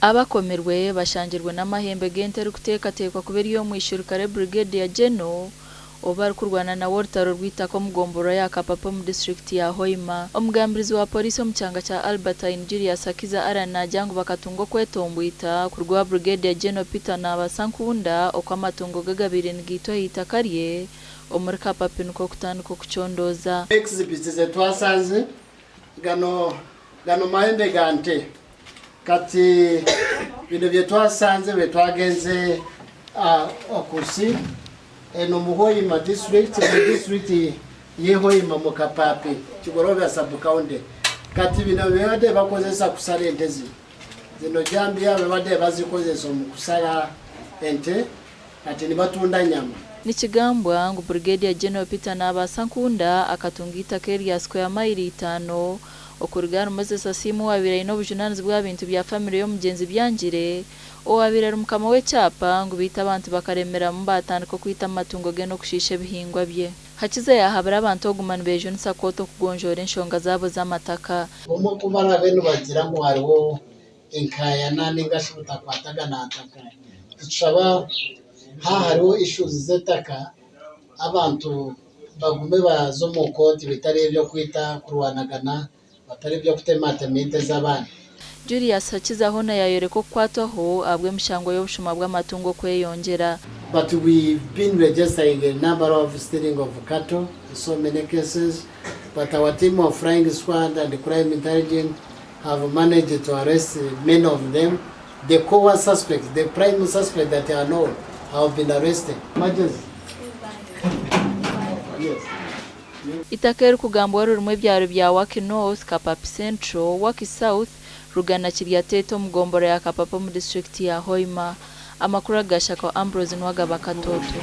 Abakomirwe bashangirwe n'amahembe g'ente erikuteekateekwa kuba eri ey'omwishurukare Brigadier General ou barikurwana nawe orutaro rw'eitaka omu gomborora ya Kapapa omu disiturikiti ya Hoima. Omugambirizi wa Pooriisi omu kyanga kya Albertine, Julius Hakiza Allan naagira ngu bakatunga okwetombwita kuruga owa Brigadier General Peter Nabasa Nkunda oku amatungo ge gabaire nigaitwa ah'eitaka rye omuri Kapapi nikwo kutandika okucondooza. Exhibits zetwasanze gano gano mahembe ga nte. Kati bino byetwasanze bwetwagenze okusi eno mu Hoima district mu district ye Hoima mu Kapapi Kigorobya sub county. Kati bino byebadde bakozesa kusala ente zino zino jambiya bebadde bazikozesa omu kusala ente kati nibatunda nyama. Nikigambwa ngu Brigadier General Peter Nabaasa Nkunda akatunga eitaka erya square mayiro itaano Okuruga ahari Moses Asiimwe owaabaire aine obujunaanizibwa aha bintu bya famire y'omugyenzi Byangire, owaabaire ari mukama w'ekyapa, ngu beitu abantu bakaremeramu baatandika okwita amatungo ge n'okushiisha ebihingwa bye. Hakiza yaahabura abantu okuguma nibeejunisa kooti okugonjoora enshonga zaabo z'amataka. Obumwe ku baraabe nibagira ngu hariho enkaayana nainga shi obutakwatagana aha ntaka, nitushaba haaba hariho issues z'eitaka abantu bagume baze omu kooti bitari eby'okwita kurwanagana, batari eby'okutematema ente z'abandi. Julius Hakiza hoona yaayoreka okukwatwaho ahabw'emishango y'obushuma bw'amatungo okweyongyera. But we've been registering a number of stealing of cattle in so many cases but our team of flying squad and crime intelligence have managed to arrest many of them. The core suspects, the prime suspects that are known have been arrested. Emergency. Yes. Eitaka eririkugambwaho ririmu ebyaro bya Waki North, Kapapi Central, Waki South, Rugana Kiryatete omu gomborora ya Kapapa omu disiturikiti ya Hoima. Amakuru aga Shako Ambrose niwe agaba Katoto.